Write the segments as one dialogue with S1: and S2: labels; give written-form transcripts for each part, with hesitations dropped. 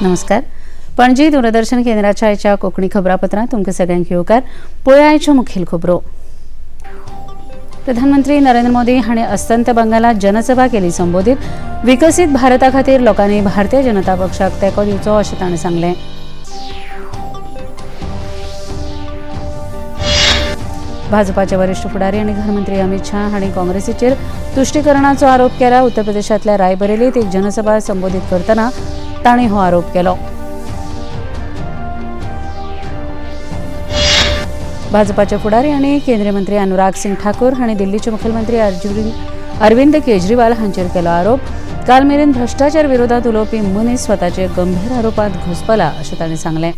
S1: नमस्कार. पणजी दूरदर्शन केंद्राच्या आयच्या कोंकणी खबरापत्रांत तुमकां सगळ्यांक येवकार. पळया आयच्यो मुखेल खबरो. प्रधानमंत्री नरेंद्र मोदी हांणी अस्तंत बंगालात जनसभा केली संबोधित. विकसीत भारता खातीर लोकांनी भारतीय जनता पक्षाक तेंको दिवचो अशें ताणें सांगलें. भाजपाचे वरिष्ठ फुडारी आनी घरमंत्री अमित शाह हांणी काँग्रेसीचेर तुश्टीकरणाचो आरोप केला. उत्तर प्रदेशांतल्या रायबरेलीत एक जनसभा संबोधित करतना तांणी हो आरोप केलो. भाजपाचे फुडारी आनी केंद्रीय मंत्री अनुराग सिंग ठाकूर हांणी दिल्लीचे मुखेलमंत्री अरविंद केजरीवाल हांचेर केलो आरोप. काल मेरेन भ्रष्टाचार विरोधात उलोवपी मनीस स्वताचे गंभीर आरोपांत घुसपला अशें तांणी सांगलें.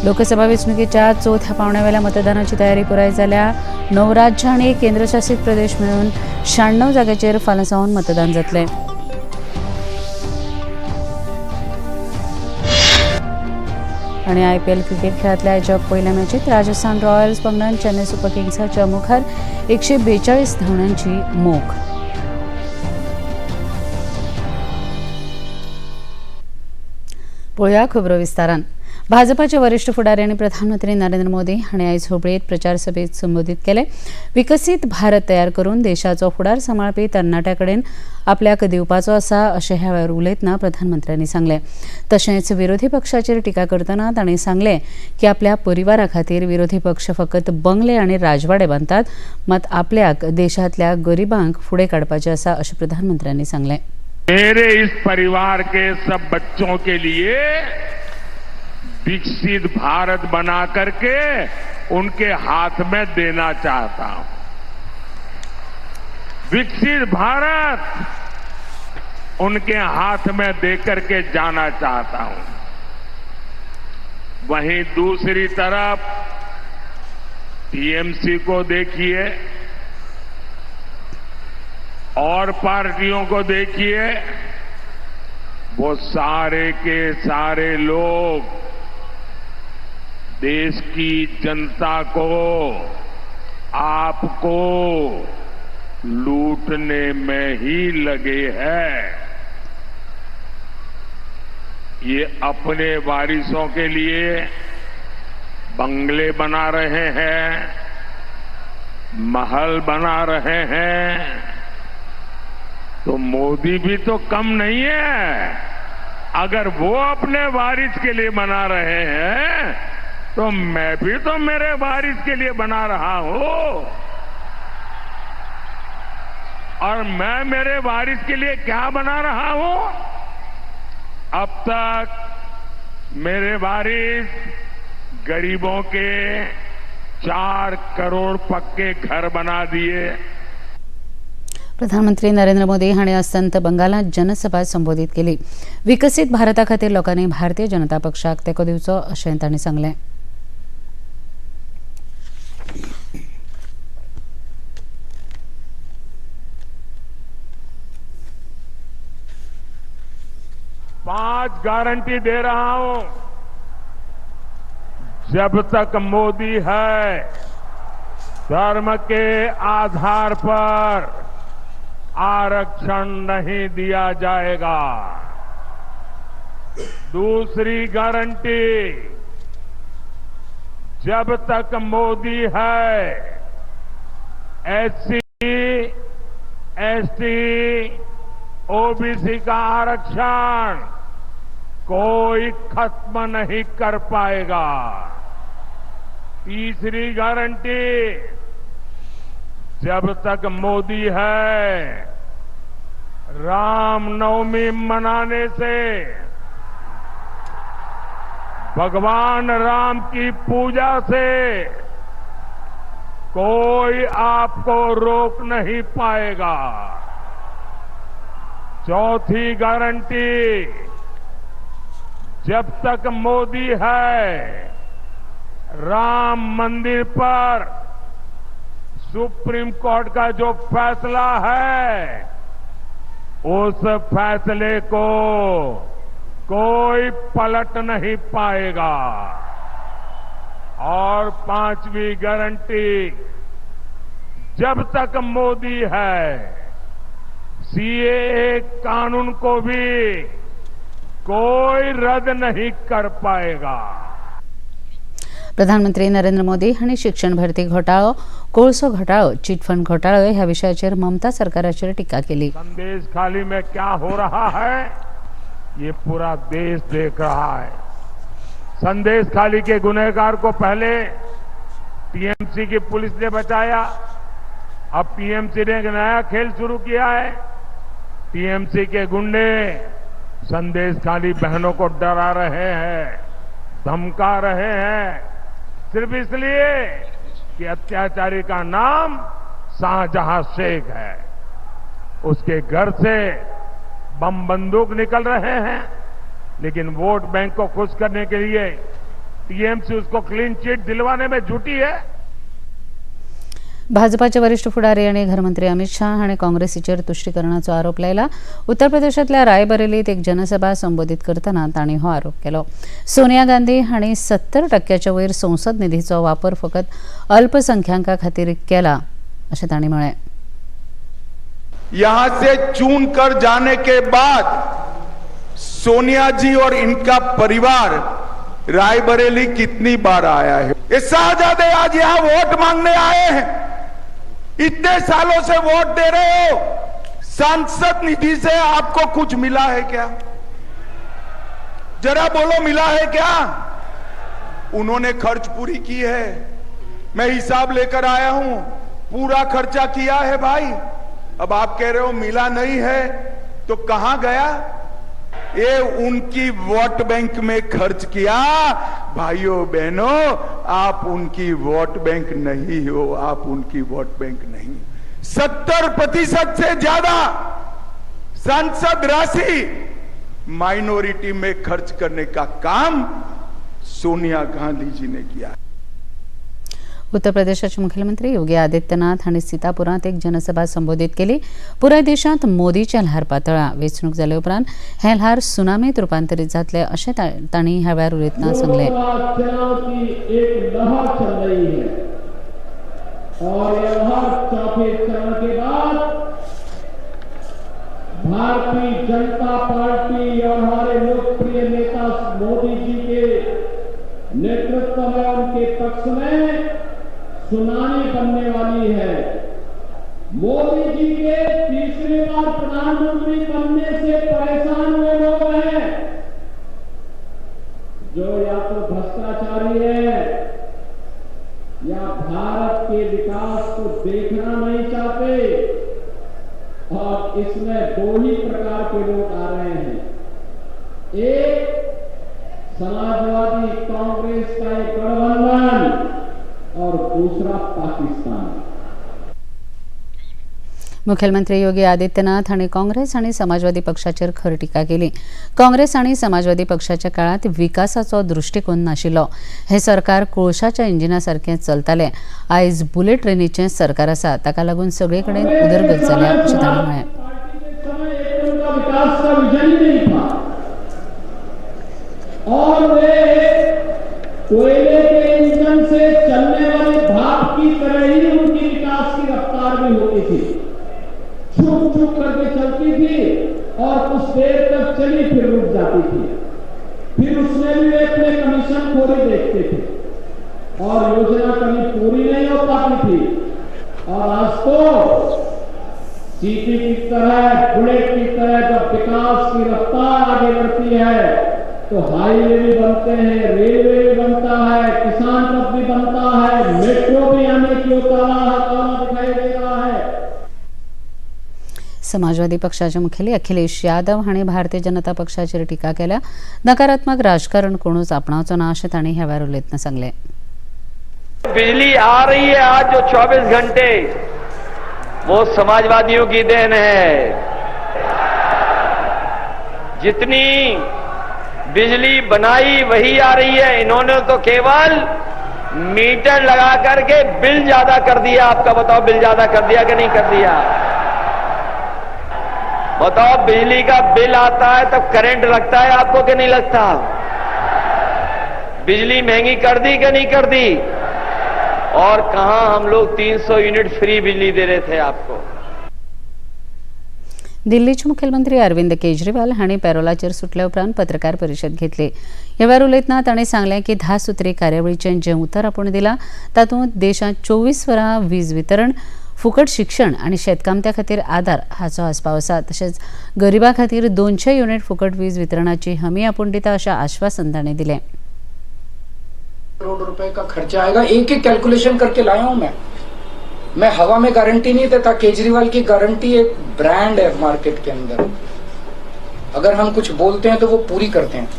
S1: लोकसभा वेंचणुकेच्या चवथ्या पावंड्यावेल्या मतदानाची तयारी पुराय जाल्या. 9 राज्यां आनी एक केंद्रशासीत प्रदेश मेळून 96 जाग्याचेर फाल्यां सावन मतदान जातलें. आनी आयपीएल क्रिकेट खेळांतल्या आयच्या पयल्या मॅचीत राजस्थान रॉयल्स पंगडान चेन्नय सुपर किंग्साच्या मुखार 142 धांवड्यांची मोख. पळोवया खबरो विस्तारान. भाजपाचे वरिष्ठ फुडारी आनी प्रधानमंत्री नरेंद्र मोदी हांणी आयज हुबळीत प्रचार सभेत संबोधित केले. विकसीत भारत तयार करून देशाचो फुडार सांबाळपी तरणाट्या कडेन आपल्याक दिवपाचो आसा अशें ह्या वेळार उलयतना प्रधानमंत्र्यांनी सांगलें. तशेंच विरोधी पक्षाचेर टिका करतना तांणी सांगलें की आपल्या परिवारा खातीर विरोधी पक्ष फकत बंगले आनी राजवाडे बांदतात, मात आपल्याक देशांतल्या गरिबांक फुडें काडपाचें आसा अशें प्रधानमंत्र्यांनी सांगलें.
S2: मेरे इस परिवार के सब बच्चों के लिए विकसित भारत बना करके उनके हाथ में देना चाहता हूं. विकसित भारत उनके हाथ में देकर के जाना चाहता हूं. वहीं दूसरी तरफ टीएमसी को देखिए और पार्टियों को देखिए, वो सारे के सारे लोग देश की जनता को, आपको लूटने में ही लगे हैं. ये अपने वारिसों के लिए बंगले बना रहे हैं, महल बना रहे हैं, तो मोदी भी तो कम नहीं है. अगर वो अपने वारिस के लिए बना रहे हैं तो मैं भी तो मेरे वारिस के लिए बना रहा हूं. और मैं मेरे वारिस के लिए क्या बना रहा हूं? अब तक मेरे वारिस गरीबों के 4 करोड़ पक्के घर बना दिए.
S1: प्रधानमंत्री नरेंद्र मोदी हांणी अस्तंत बंगालात जनसभा संबोधित केली. विकसीत भारता खातीर लोकांनी भारतीय जनता पक्षाक तेंको दिवचो अशें तांणी सांगलें.
S2: पांच गारंटी दे रहा हूं, जब तक मोदी है धर्म के आधार पर आरक्षण नहीं दिया जाएगा. दूसरी गारंटी, जब तक मोदी है एससी, एसटी, ओबीसी का आरक्षण कोई खत्म नहीं कर पाएगा. तीसरी गारंटी, जब तक मोदी है रामनवमी मनाने से, भगवान राम की पूजा से कोई आपको रोक नहीं पाएगा. चौथी गारंटी, जब तक मोदी है राम मंदिर पर सुप्रीम कोर्ट का जो फैसला है उस फैसले को कोई पलट नहीं पाएगा. और पांचवी गारंटी, जब तक मोदी है सीएए कानून को भी कोई रद्द नहीं कर पाएगा।
S1: प्रधानमंत्री नरेंद्र मोदी हांणी शिक्षण भरती घोटाळो, कोळसो घोटाळो, चिटफंड घोटाळो ह्या विशयाचेर ममता सरकाराचेर टिका केली।
S2: संदेश खाली में क्या हो रहा है ये पूरा देश देख रहा है। संदेश खाली के गुनहगार को पहले टीएमसी की पुलिस ने बचाया, अब टीएमसी ने एक नया खेल शुरू किया है। टीएमसी के गुंडे संदेश खाली बहनों को डरा रहे हैं, धमका रहे हैं, सिर्फ इसलिए कि अत्याचारी का नाम शाहजहां शेख है। उसके घर से बम बंदूक निकल रहे हैं, लेकिन वोट बैंक को खुश करने के लिए टीएमसी उसको क्लीन चिट दिलवाने में जुटी है।
S1: भाजपाचे वरिष्ठ फुडारी आणि घरमंत्री अमित शाह हांणी काँग्रेसीचेर तुष्टीकरणाचो आरोप लायला। उत्तर प्रदेशांतल्या रायबरेलीत एक जनसभा संबोधित करतना तांणी हो आरोप केलो। सोनिया गांधी हांणी 70% वयर संसद निधीचो वापर फकत अल्पसंख्याका खातीर केला अशें तांणी म्हळें।
S3: यहां से चुन कर जाने के बाद सोनिया जी और इनका परिवार रायबरेली कितनी बार आया है? ये शाहजादे आज यहां वोट मांगने आए हैं। इतने सालों से वोट दे रहे हो, सांसद निधि से आपको कुछ मिला है क्या? जरा बोलो, मिला है क्या? उन्होंने खर्च पूरी की है, मैं हिसाब लेकर आया हूं, पूरा खर्चा किया है भाई। अब आप कह रहे हो मिला नहीं है, तो कहां गया? ये उनकी वोट बैंक में खर्च किया। भाइयों बहनों, आप उनकी वोट बैंक नहीं हो, आप उनकी वोट बैंक नहीं। 70% से ज्यादा सांसद राशि माइनॉरिटी में खर्च करने का काम सोनिया गांधी जी ने किया।
S1: उत्तर प्रदेशाचे मुख्यमंत्री योगी आदित्यनाथ हांणी सीतापुरांत एक जनसभा संबोधित केली। पुराय देशांत मोदीचें ल्हार पातळ्ळां। वेंचणूक जाले उपरांत हें ल्हार सुनामीत रुपांतरीत जातलें अशें तांणी ह्या वेळार उलयतना सांगलें।
S4: चुनाव की एक लहर चल रही है और यह लहर चौथे चरण के बाद भारतीय जनता पार्टी और हमारे लोकप्रिय नेता मोदी जी के नेतृत्व में उनके पक्ष में सुनामी बनने वाली है। मोदी जी के तीसरी बार प्रधानमंत्री बनने से परेशान हुए लोग हैं जो या तो भ्रष्टाचारी है या भारत के विकास को देखना नहीं चाहते, और इसमें दो ही प्रकार के लोग आ रहे हैं। एक समाजवादी कांग्रेस का एक गठबंधन और दूसरा पाकिस्तान।
S1: मुखेलमंत्री योगी आदित्यनाथ हांणी काँग्रेस आनी समाजवादी पक्षाचेर खर टिका केली। काँग्रेस आनी समाजवादी पक्षाच्या काळात विकासाचो दृश्टिकोन नाशिल्लो। हें सरकार कोळशाच्या इंजिना सारकें चलतालें। आयज बुलेट ट्रेनीचें सरकार आसा, ताका लागून सगळे कडेन उदरगत जाल्या अशें तांणी म्हळें।
S4: पार्टी के समय एक उनका विकास का विजन ही नहीं था और वे कोयले के इंजन से चलने वाली भाप की तरह ही उनकी विकास की रफ्तार भी होती थी। छुक छुक करके चलती थी और कुछ देर तक चली, फिर रुक जाती थी। फिर उसमें भी वे अपने कमीशन खोरी देखते थे और योजना कभी पूरी नहीं हो पाती थी। और आज तो चीटी की तरह, बुलेट की तरह जब विकास की रफ्तार आगे बढ़ती है तो हाईवे भी बनते हैं, रेलवे भी बनता है, किसान पथ भी बनता है, मेट्रो भी आने की उतावला दिखाई दे रहा है।
S1: समाजवादी पक्षाचे मुखेली अखिलेश यादव हांणी भारतीय जनता पक्षाचेर टिका केल्या। नकारात्मक राजकारण कोणूच आपणावचो ना अशें तांणी ह्या वेळार उलयतना सांगलें।
S5: बिजली आ रही है आज जो 24 घंटे, वो समाजवादियों की then है। जितनी बिजली बनाई वही आ रही है। इन्होंने तो केवल मीटर लगा करके बिल ज्यादा कर दिया आपका। बताओ, बिल ज्यादा कर दिया कि नहीं कर दिया? बताओ, बिजली का बिल आता है तो करंट लगता है आपको कि नहीं लगता? बिजली महंगी कर दी कि नहीं कर दी? और कहां हम लोग 300 यूनिट फ्री बिजली दे रहे थे आपको?
S1: दिल्लीचे मुखेलमंत्री अरविंद केजरीवाल हांणी पॅरोलाचेर सुटल्या उपरांत पत्रकार परिशद घेतली. ह्या वेळार उलयतना तांणी सांगलें की 10 सुत्री कार्यावळीचें जें उतर आपूण दिलां तातूंत देशांत 24 वरां वीज वितरण, फुकट शिक्षण आनी शेतकामत्या खातीर आदार हाचो आस्पाव आसा. तशेंच गरिबां खातीर 200 युनिट फुकट वीज वितरणाची हमी आपूण दिता अशें आश्वासन तांणी दिलें.
S6: करोड़ रुपए का खर्चा आएगा, एक एक कैलकुलेशन करके लाया हूं मैं हवा में गारंटी नहीं देता। केजरीवाल की गारंटी एक ब्रांड है मार्केट के अंदर, अगर हम कुछ बोलते हैं तो वो पूरी करते हैं।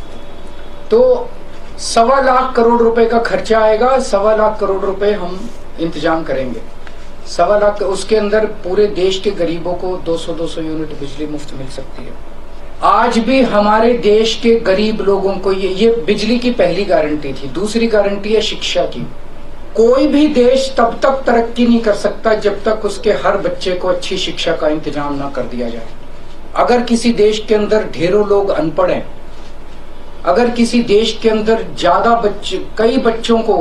S6: तो 1.25 लाख करोड़ रुपए का खर्चा आएगा, 1.25 लाख करोड़ रुपए हम इंतजाम करेंगे। 1.25 लाख, उसके अंदर पूरे देश के गरीबों को 200-200 यूनिट बिजली मुफ्त मिल सकती है। आज भी हमारे देश के गरीब लोगों को ये बिजली की पहली गारंटी थी। दूसरी गारंटी है शिक्षा की। कोई भी देश तब तक तरक्की नहीं कर सकता जब तक उसके हर बच्चे को अच्छी शिक्षा का इंतजाम ना कर दिया जाए। अगर किसी देश के अंदर ढेरों लोग अनपढ़ हैं, अगर किसी देश के अंदर ज्यादा बच्चे, कई बच्चों को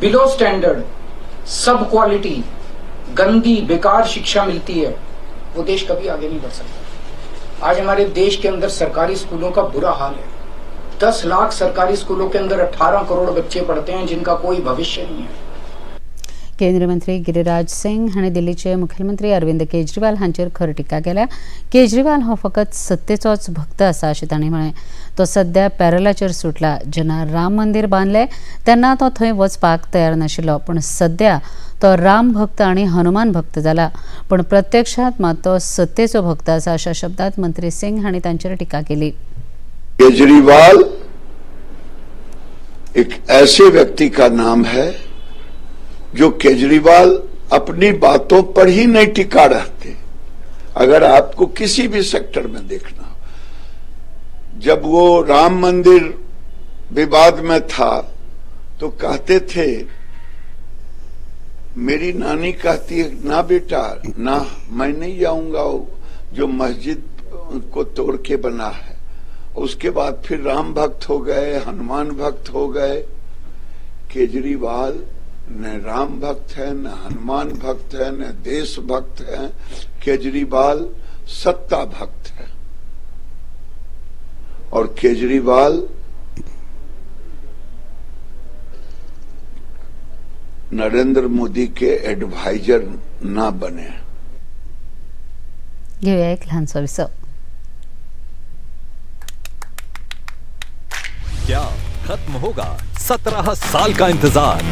S6: बिलो स्टैंडर्ड, सब क्वालिटी, गंदी बेकार शिक्षा मिलती है, वो देश कभी आगे नहीं बढ़ सकता। आज हमारे देश के अंदर सरकारी स्कूलों का बुरा हाल है। 10 लाख सरकारी स्कूलों के अंदर 18 करोड़ बच्चे पढ़ते हैं जिनका कोई भविष्य नहीं है।
S1: केंद्रीय मंत्री गिरिराज सिंग हांणी दिल्लीचे मुखेलमंत्री अरविंद केजरीवाल हांचेर खर टिका केल्या. केजरीवाल हो फकत सत्तेचोच भक्त आसा अशें तांणी म्हळें. तो सद्या पॅरलाचेर सुटला. जेन्ना राम मंदीर बांदलें तेन्ना तो थंय वचपाक तयार नाशिल्लो, पूण सद्या तो राम भक्त आनी हनुमान भक्त जाला, पूण प्रत्यक्षांत मात तो सत्तेचो भक्त आसा अशा शब्दांत मंत्री सिंग हांणी तांचेर टिका केली.
S7: केजरीवाल एक ऐसे व्यक्ति का नाम है जो केजरीवाल अपनी बातों पर ही नहीं टिका रहते। अगर आपको किसी भी सेक्टर में देखना हो, जब वो राम मंदिर विवाद में था तो कहते थे, मेरी नानी कहती है ना बेटा ना, मैं नहीं जाऊंगा जो मस्जिद को तोड़ के बना है। उसके बाद फिर राम भक्त हो गए, हनुमान भक्त हो गए। केजरीवाल न राम भक्त है, न हनुमान भक्त है, न देश भक्त है। केजरीवाल सत्ता भक्त है और केजरीवाल नरेंद्र मोदी के एडवाइजर ना बने।
S1: घेऊया एक लहानसा विसव.
S8: क्या खत्म होगा 17 साल का इंतजार?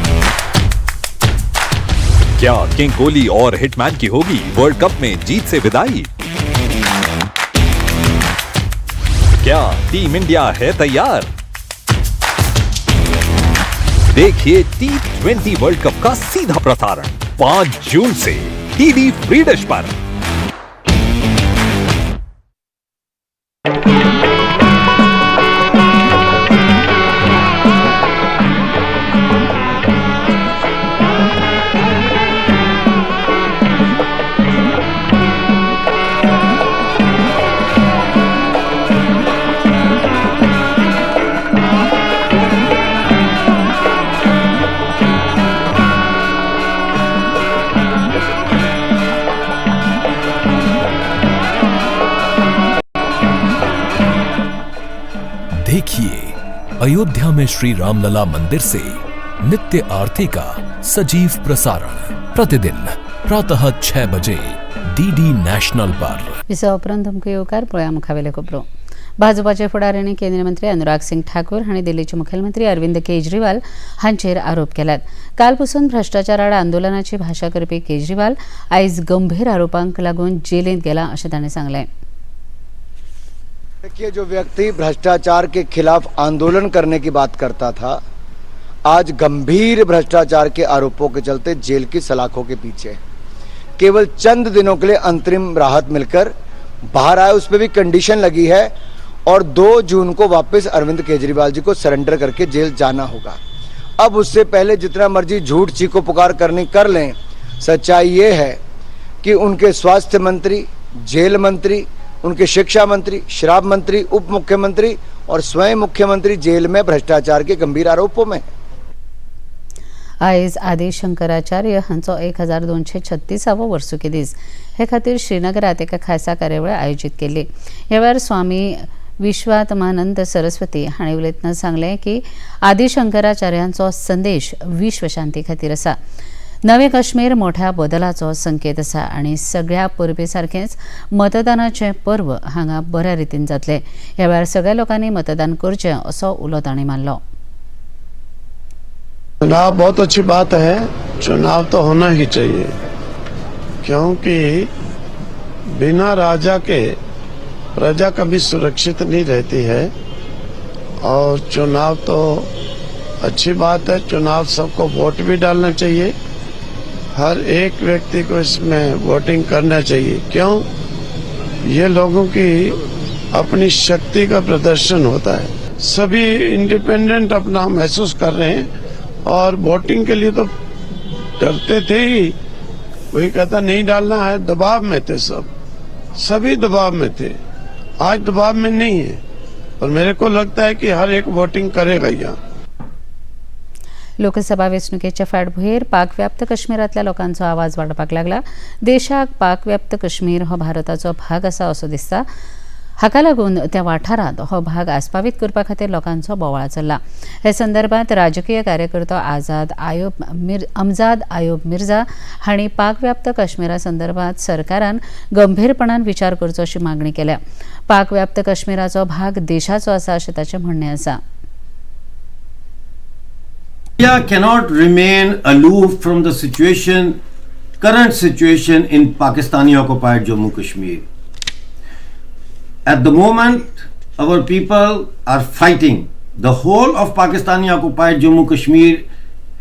S8: क्या किंग कोहली और हिटमैन की होगी वर्ल्ड कप में जीत से विदाई? क्या टीम इंडिया है तैयार? देखिए T20 world cup का सीधा प्रसारण 5 जून से टीवी फ्री डिश पर।
S9: देखिए अयोध्या में श्री रामलला मंदिर से नित्य आरती का सजीव प्रसारण प्रतिदिन प्रातः 6 बजे डीडी नॅशनल पर।
S1: विसवा उपरांत तुमकां येवकार. पळया मुखावेले खबरो. भाजपाचे फुडारी आनी केंद्रीय मंत्री अनुराग सिंग ठाकूर हांणी दिल्लीचे मुखेलमंत्री अरविंद केजरीवाल हांचेर आरोप केल्यात. काल पसून भ्रश्टाचार आड आंदोलनाची भाशा करपी केजरीवाल आयज गंभीर आरोपांक लागून जेलींत गेला अशें तांणी सांगलें.
S10: देखिए, जो व्यक्ति भ्रष्टाचार के खिलाफ आंदोलन करने की बात करता था, आज गंभीर भ्रष्टाचार के आरोपों के चलते जेल की सलाखों के पीछे है। केवल चंद दिनों के लिए अंतरिम राहत मिलकर बाहर आए, उस पर भी कंडीशन लगी है और 2 जून को वापस अरविंद केजरीवाल जी को सरेंडर करके जेल जाना होगा। अब उससे पहले जितना मर्जी झूठ चीखो पुकार करनी कर लें, सच्चाई ये है कि उनके स्वास्थ्य मंत्री, जेल मंत्री, उनके शिक्षा मंत्री, शराब मंत्री, उप मुख्यमंत्री और स्वयं मुख्यमंत्री जेल में भ्रष्टाचार के गंभीर आरोपों में हैं।
S1: आयज आदी शंकराचार्य हांचो 1236वो वर्सुकी दीस. हे खातीर श्रीनगरात एका खासा कार्यावळ आयोजीत केल्ली. ह्या वेळार स्वामी विश्वात्मानंद सरस्वती हांणी उलयतना सांगलें की आदी शंकराचार्यांचो संदेश विश्वशांती खातीर आसा. नवे काश्मीर मोठ्या बदलाचो संकेत आसा आनी सगळ्या परबे सारकेंच मतदानाचें पर्व हांगा बऱ्या रितीन जातलें. ह्या वेळार सगळ्या लोकांनी मतदान करचें असो उलो तांणी मारलो.
S7: चुनाव बहुत अच्छी बात है, चुनाव तो होना ही चाहिए, क्योंकि बिना राजा के प्रजा कभी सुरक्षित नहीं रहती है। और चुनाव तो अच्छी बात है, चुनाव सबको वोट भी डालना चाहिए, हर एक व्यक्ति को इसमें वोटिंग करना चाहिए। क्यों? ये लोगों की अपनी शक्ति का प्रदर्शन होता है। सभी इंडिपेंडेंट अपना महसूस कर रहे हैं और वोटिंग के लिए तो डरते थे ही, कोई कहता नहीं डालना है, दबाव में थे सब, सभी दबाव में थे। आज दबाव में नहीं है और मेरे को लगता है कि हर एक वोटिंग करेगा यहाँ।
S1: लोकसभा वेंचणुकेच्या फाटभुंयेर पाकव्याप्त काश्मीरांतल्या लोकांचो आवाज वाडपाक लागला. देशाक पाकव्याप्त काश्मीर हो भारताचो भाग आसा असो दिसता. हाका लागून त्या वाठारांत हो भाग आस्पावीत करपा खातीर लोकांचो बोवाळ चल्ला. हे संदर्भात राजकीय कार्यकर्तो अमजाद आयोब मिर्जा हांणी पाकव्याप्त काश्मीरा संदर्भात सरकारान गंभीरपणान विचार करचो अशी मागणी केल्या. पाकव्याप्त काश्मीराचो भाग देशाचो आसा अशें ताचें म्हणणें आसा.
S11: India cannot remain aloof from the situation, current situation in Pakistani occupied Jammu Kashmir. At the moment, our people are fighting. The whole of Pakistani occupied Jammu Kashmir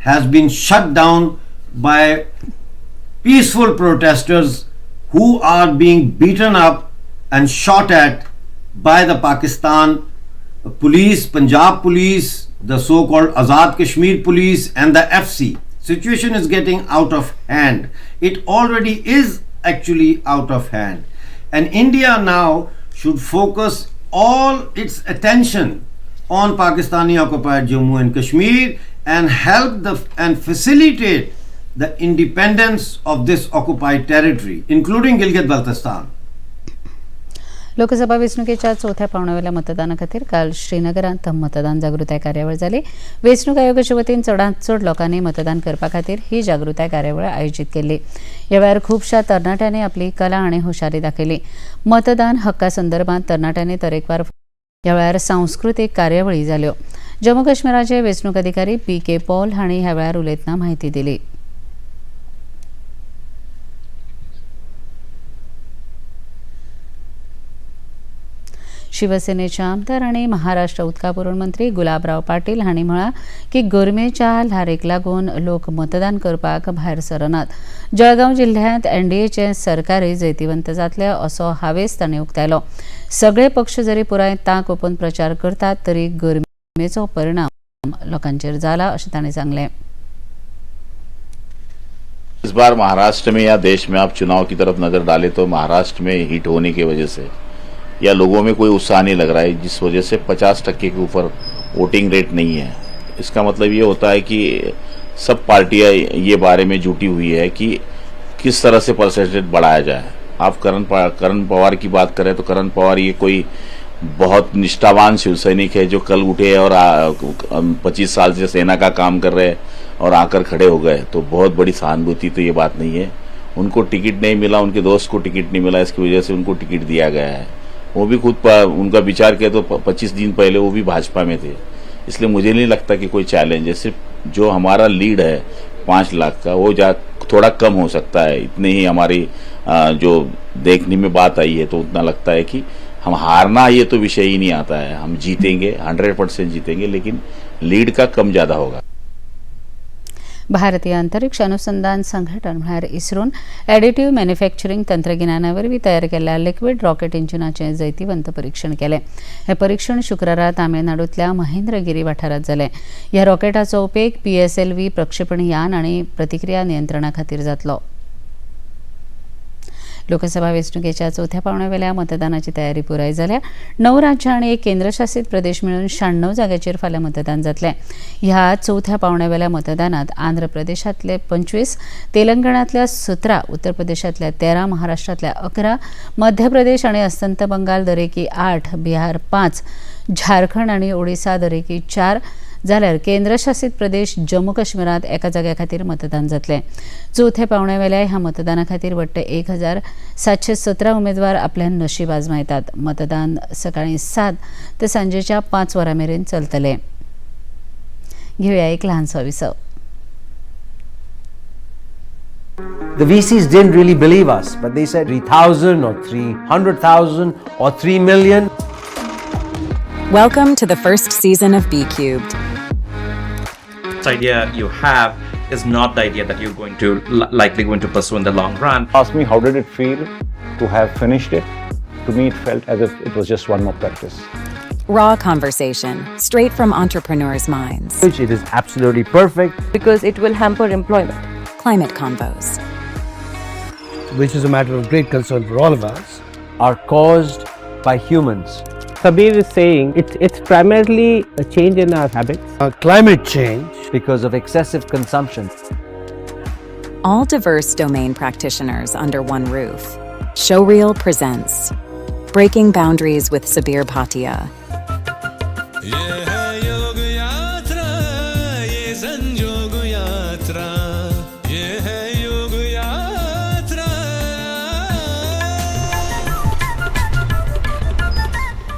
S11: has been shut down by peaceful protesters who are being beaten up and shot at by the Pakistan police, Punjab police, the so-called Azad Kashmir police and the FC. Situation is getting out of hand. It already is actually out of hand. And India now should focus all its attention on Pakistani occupied Jammu and Kashmir and help the and facilitate the independence of this occupied territory, including Gilgit Baltistan.
S1: Lok Sabha वेंचणुकेच्या चवथ्या पावंड्यावेल्या मतदाना खातीर काल श्रीनगरांत मतदान जागृताय कार्यावळ जाली. वेंचणूक आयोगाचे वतीन चडांत चड लोकांनी मतदान करपा खातीर ही जागृताय कार्यावळ आयोजीत केल्ली. ह्या वेळार खुबश्या तरणाट्यांनी आपली कला आनी हुशारी दाखयली. मतदान हक्का संदर्भात तरणाट्यांनी तरेकवार ह्या वेळार सांस्कृतीक कार्यावळी जाल्यो. जम्मू काश्मीराचे वेंचणूक अधिकारी पी.के. पॉल हांणी ह्या वेळार उलयतना म्हायती दिली. शिवसेनेचे आमदार आनी महाराष्ट्र उदका पुरवण मंत्री गुलाबराव पाटील हांणी म्हळां की गरमेच्या ल्हारेक लागून लोक मतदान करपाक भायर सरनात. जळगांव जिल्ह्यांत एनडीएचे सरकारी जैतिवंत जातले असो हावेस तांणी उक्तायलो. सगळे पक्ष जरी पुराय तांक ओपून प्रचार करतात तरी गरमेचो परिणाम लोकांचेर जाला अशें तांणी सांगलें.
S12: इस बार महाराष्ट्र में या देश में आप चुनाव की तरफ नजर डालें तो महाराष्ट्र में हीट होने की वजह से या लोगों में कोई उत्साह नहीं लग रहा है, जिस वजह से 50% के ऊपर वोटिंग रेट नहीं है। इसका मतलब ये होता है कि सब पार्टियां ये बारे में जुटी हुई है कि किस तरह से परसेंटेज बढ़ाया जाए। आप करण पवार की बात करें तो करण पवार ये कोई बहुत निष्ठावान शिवसैनिक है जो कल उठे और 25 साल से सेना का काम कर रहे हैं और आकर खड़े हो गए, तो बहुत बड़ी सहानुभूति तो ये बात नहीं है। उनको टिकट नहीं मिला, उनके दोस्त को टिकट नहीं मिला, इसकी वजह से उनको टिकट दिया गया है। वो भी खुद उनका विचार किया तो 25 दिन पहले वो भी भाजपा में थे। इसलिए मुझे नहीं लगता कि कोई चैलेंज है। सिर्फ जो हमारा लीड है 5 लाख का वो थोड़ा कम हो सकता है, इतने ही हमारी जो देखने में बात आई है तो उतना लगता है कि हम हारना ये तो विषय ही नहीं आता है। हम जीतेंगे, 100% जीतेंगे, लेकिन लीड का कम ज़्यादा होगा।
S1: भारतीय अंतरिक्ष अनुसंधान संघटन म्हळ्यार इस्रोन एडिटिव्ह मॅन्युफॅक्चरिंग तंत्रगिन्याना वरवीं तयार केल्ल्या लिक्विड रॉकेट इंजिनाचें जैतिवंत परीक्षण केलें. हें परीक्षण शुक्रारा तामिळनाडूंतल्या महेंद्रगिरी वाठारांत जालें. ह्या रॉकेटाचो उपेग PSLV प्रक्षेपण यान आनी प्रतिक्रिया नियंत्रणा खातीर जातलो. लोकसभा वेंचणुकेच्या चवथ्या पावंड्यावेल्या मतदानाची तयारी पुराय जाल्या. 9 राज्यां आनी एक केंद्रशासीत प्रदेश मेळून 96 जाग्याचेर फाल्यां मतदान जातलें. ह्या चवथ्या पावंड्यावेल्या मतदानात आंध्र प्रदेशांतले 25, तेलंगणांतल्या 17, उत्तर प्रदेशांतल्या 13, महाराष्ट्रांतल्या 11, मध्य प्रदेश आनी अस्तंत बंगाल दरेकी 8, बिहार 5, झारखंड आनी ओडिसा दरेकी 4 जाल्यार केंद्रशासीत प्रदेश जम्मू काश्मीरांत एका जाग्या खातीर मतदान जातलें. चवथ्या पावंड्यावेल्या ह्या मतदाना खातीर वट्ट 1717 उमेदवार आपल्या नशीब आजमायतात. मतदान सकाळी 7 ते सांजेच्या 5 वरां मेरेन चलतलें. घेवया एक ल्हानसो विसव.
S13: The VCs didn't really believe us, but they said 3,000 or 300,000 or 3 million.
S14: Welcome to the first season of BCubed.
S15: Idea you have is not the idea that you're going to likely going to pursue in the long run.
S16: Ask me how did it feel to have finished it? To me, it felt as if it was just one more practice.
S14: Raw conversation, straight from entrepreneurs' minds.
S13: It is absolutely perfect.
S17: Because it will hamper employment.
S14: Climate convos,
S18: which is a matter of great concern for all of us,
S13: are caused by humans.
S19: Sabir is saying it's primarily a change in our habits.
S18: Climate change.
S13: Because of excessive consumption.
S14: All diverse domain practitioners under one roof. Showreel presents Breaking Boundaries with Sabir Bhatia.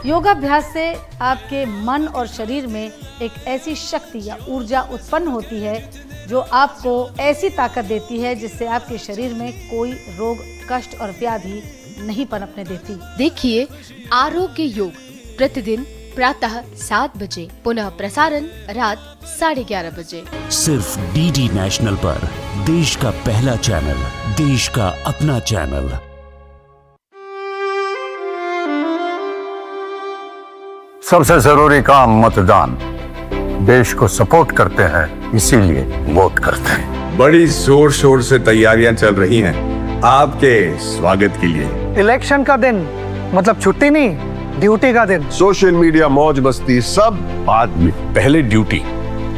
S20: योगाभ्यास से आपके मन और शरीर में एक AC शक्ति या ऊर्जा उत्पन्न होती है जो आपको ऐसी ताकत देती है जिससे आपके शरीर में कोई रोग, कष्ट और व्याधि नहीं पनपने देती।
S21: देखिए आरोग्य योग प्रतिदिन प्रातः 7 बजे, पुनः प्रसारण रात 11:30 बजे,
S22: सिर्फ डीडी नेशनल पर। देश का पहला चैनल, देश का अपना चैनल।
S23: सबसे जरूरी काम मतदान। देश को सपोर्ट करते हैं, इसीलिए वोट करते हैं।
S24: बड़ी जोर शोर से तैयारियां चल रही हैं आपके स्वागत के लिए।
S25: इलेक्शन का दिन मतलब छुट्टी नहीं, ड्यूटी का दिन।
S24: सोशल मीडिया, मौज मस्ती सब बाद में, पहले ड्यूटी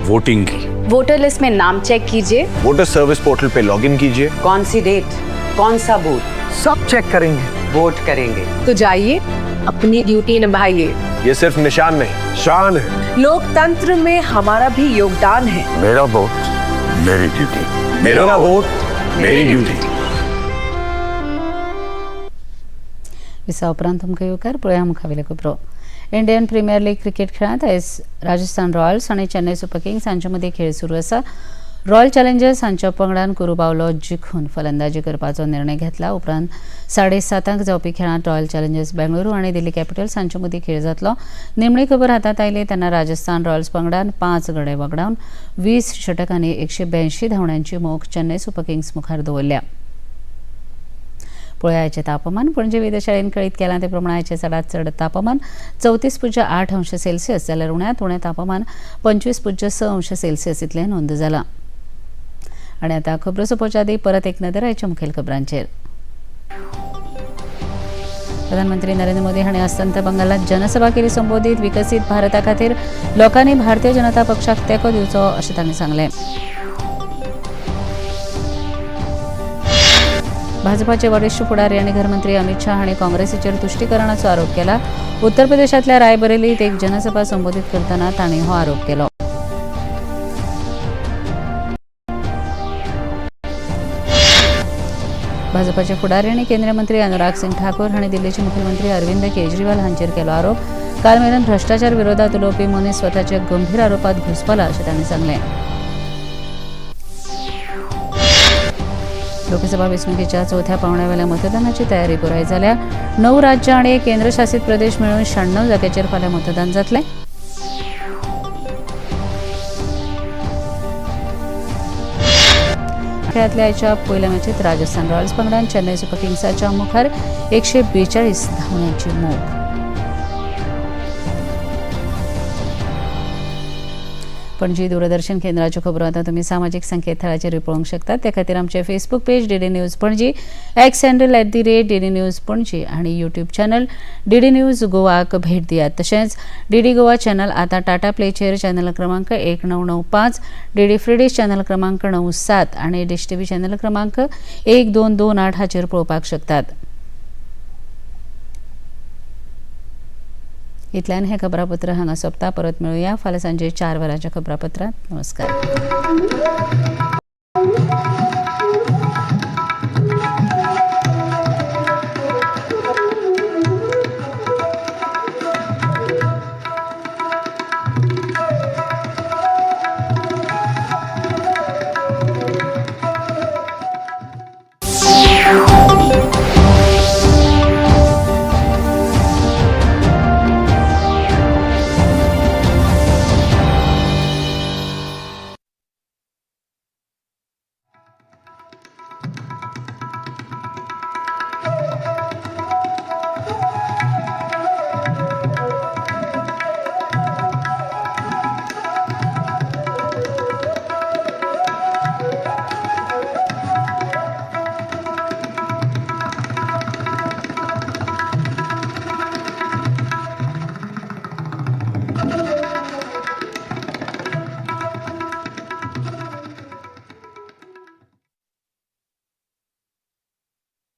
S24: वोटिंग की।
S26: वोटर लिस्ट में नाम चेक कीजिए,
S27: water service portal pay login कीजिए।
S28: कौन सी डेट, कौन सा बूथ,
S25: सब चेक करेंगे,
S28: वोट करेंगे।
S26: तो जाइए अपनी ड्यूटी निभाइए।
S27: ये सिर्फ निशान नहीं, शान है।
S26: लोकतंत्र में हमारा भी योगदान है।
S23: मेरा वोट मेरी ड्यूटी,
S24: मेरा वोट मेरी ड्यूटी।
S1: विसा उपरांत तुमकां येवकार. पळोवया मुखावेले खबरो. इंडियन प्रिमियर लीग क्रिकेट खेळांत आयज राजस्थान रॉयल्स आनी चेन्नय सुपर किंग्स हांचे मदीं खेळ सुरू आसा. रॉयल चॅलेंजर्स हांच्या पंगडान कुरुबावलो जिखून फलंदाजी करपाचो निर्णय घेतला. उपरांत 7:30 जावपी खेळांत रॉयल चॅलेंजर्स बेंगळुरू आनी दिल्ली कॅपिटल्स हांचे मदीं खेळ जातलो. निमणी खबर हातांत आयली तेन्ना राजस्थान रॉयल्स पंगडान 5 गडे वगडावन 20 षटकांनी 182 धांवड्यांची मोख चेन्नय सुपर किंग्स मुखार दवरल्या. पळयाचें तापमान. पणजे वेधशाळेन कळीत केलां ते प्रमाण आयचें चडांत चड तापमान 34.8 अंश सेल्सियस जाल्यार उण्यांत उणें तापमान 25.6 अंश सेल्सियस इतलें नोंद जालां. आनी आतां खबरो सोंपोवच्या आदीं परत एक नदर आयच्या मुखेल खबरांचेर. प्रधानमंत्री नरेंद्र मोदी हांणी अस्तंत बंगालात जनसभा केली संबोधीत. विकसीत भारता खातीर लोकांनी भारतीय जनता पक्षाक तेंको दिवचो अशें तांणी सांगलें. भाजपाचे वरिष्ठ फुडारी आनी घरमंत्री अमित शाह हांणी काँग्रेसीचेर तुश्टीकरणाचो आरोप केला. उत्तर प्रदेशांतल्या रायबरेलीत एक जनसभा संबोधीत करतना तांणी हो आरोप केलो. भाजपाचे फुडारी आनी केंद्रीय मंत्री अनुराग सिंग ठाकूर हांणी दिल्लीचे मुख्यमंत्री अरविंद केजरीवाल हांचेर केलो आरोप. काल मेरेन भ्रश्टाचार विरोधात उलोवपी मनीस स्वताच्या गंभीर आरोपात घुस्पला अशें तांणी सांगलें. लोकसभा वेंचणुकेच्या चवथ्या पावंड्यावेल्या मतदानाची तयारी पुराय जाल्या. 9 राज्यां आनी एक केंद्रशासीत प्रदेश मेळून 96 जाग्याचेर फाल्यां मतदान जातलें. खेळांतल्या आयच्या पयल्या मॅचीत राजस्थान रॉयल्स पंगडान चेन्नय सुपर किंग्साच्या मुखार 142 धांवड्यांची मोख. पणजी दूरदर्शन केंद्राच्यो खबरो आतां तुमी सामाजीक संकेतथळाचेरूय पळोवंक शकतात. ते खातीर आमचें Facebook page DD news Panaji, X handle @DD News Panaji आनी यूट्यूब चॅनल डीडी न्यूज गोवाक भेट दियात. तशेंच डीडी गोवा चॅनल आतां टाटा प्लेचेर चॅनल क्रमांक 1995, डीडी फ्री डीश चॅनल क्रमांक 97 आनी डिश टीव्ही चॅनल क्रमांक 1228 हाचेर पळोवपाक शकतात. इतल्यान हें खबरापत्र हांगा सोंपता. परत मेळुया फाल्यां सांजे 4 वरांच्या खबरापत्रांत. नमस्कार.